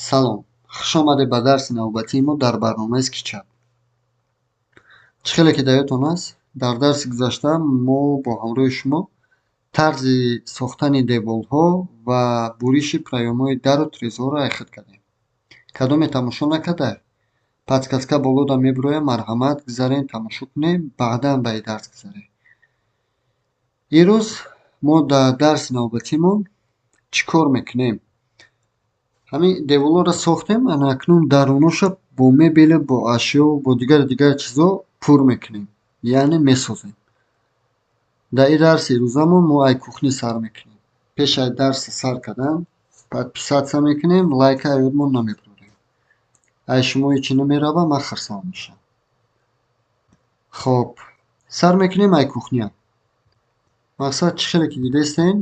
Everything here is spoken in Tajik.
Салом, хуш омадед ба дарси навбатии мо дар барномаи SketchUp. Чӣ хеле ки дар ёдтон аст, дар дарси гузашта мо бо ҳамроҳи шумо тарзи сохтани деволҳо ва буриши проёмҳои дару тирезаҳоро айхд кардем. Кадоме тамошо накарда, подсказка болода мебирояд, марҳамат, гузарен, тамошо кунем, баъдан ба ин дарс гузарем. Имрӯз мо дар дарси навбатимон чӣ кор мекунем? Ҳамин деволҳоро сохтем, ана акнун даруноша бо мебелу бо ашёву бо дигару дигар чизҳо пур мекунем, яъне месозем. Дар ин дарси имрӯзамон мо ай кухня сар мекунем. Пеш аз дарса сар кардан подписаться мекунем, лайка ёдмон намебарорем. Ай шумо ҳечи намерава, ман хурсанд мешавам. Хоб, сар мекунем ай кухня. Мақсад, чӣ хеле ки дидестен,